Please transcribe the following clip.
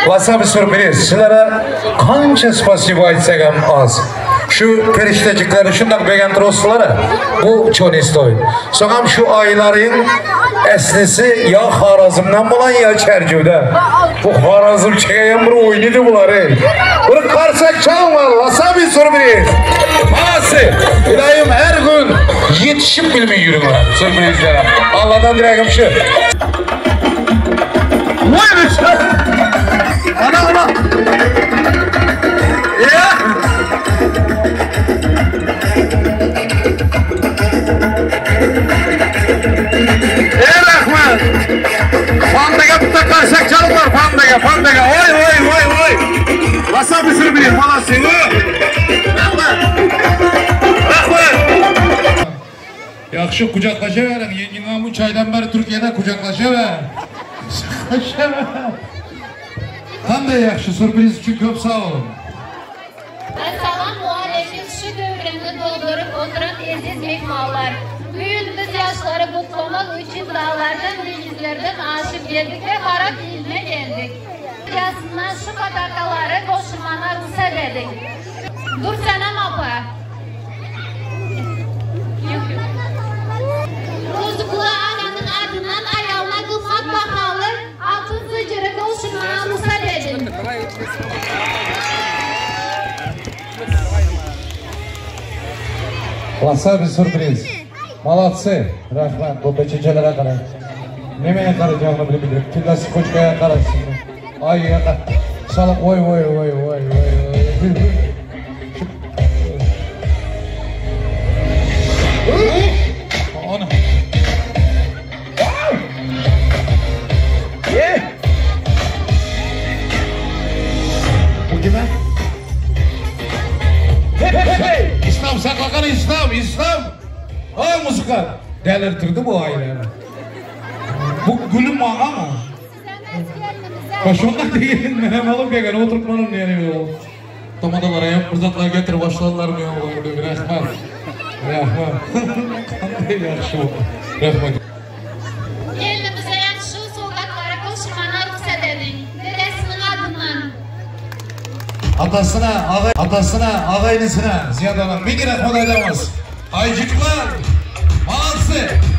Wasabi sürpriz. Sizlere kança spasibo aytsak hem az. Şu periştecikleri şundak begendiroslara bu çok istoy. Soňam şu aýlaryň eslisi ya Harazmdan bolan ya Çercüwden. Bu Harazm çekeyen bir oýnydy bular ey. Bir karsak çalma wasabi sürpriz. Malası. İlahim her gün yetişip bilmeyi yürüňler sürprizlere. Allah'tan dilegim şu. Vay be! Ana ana! Ya! Ey Rahman! Pandaga bitta qarsak chalinglar pandaga, pandaga. Oy oy oy oy. Wasabi sürpriz, malası. Rahmat. Rahmat. Yaxşı kucaklaşıverin. Yengen bu çaydan beri Türkiye'de kucaklaşıver. Kucaklaşıver. Qanday yaxşı sürpriz üçün köp sağ olun. Esselamu aleyküm şu dövrümni doldurup oturan eziz mehmanlar. Bugün biz yaşları kutlamak için dağlardan, denizlerden aşıp geldik ve Farap iline geldik. Yasından şu patakaları koşulmana ruhsat edin. Dur Senem apa. Yok yok. Rozuklu ananın adından ayağına kılmak bahalı altın zinciri koşulmana ruhsat edin. Wasabi sürpriz. Молодцы. Rahmat. Bu beçecelere qarang. Nimaga qarayacağını bilmiyorum. Tillasi koçkaya qarasın. Ay ya Salak oy oy oy oy oy oy. Ana. Yeah. Bu kime? Hey hey hey! İslam saklakan İslam, İslam. Ay musika. Delirtirdi bu aileni. Bu gülüm bana mı? Başonda değil, menem alıp gelen oturtmanın yani o. Tamadalara hep fırsatlar getir başladılar mı ya? Rahmat. Rahmat. Qanday yaxshi bu. Rahmat. Gelinimize şu sokaklara koşulmana ruhsat edin. Dedesinin adından. Atasına, ağay, atasına, ağayinisine Ziyad Hanım ming rahmat aytamiz. Ayciklar, молодцы.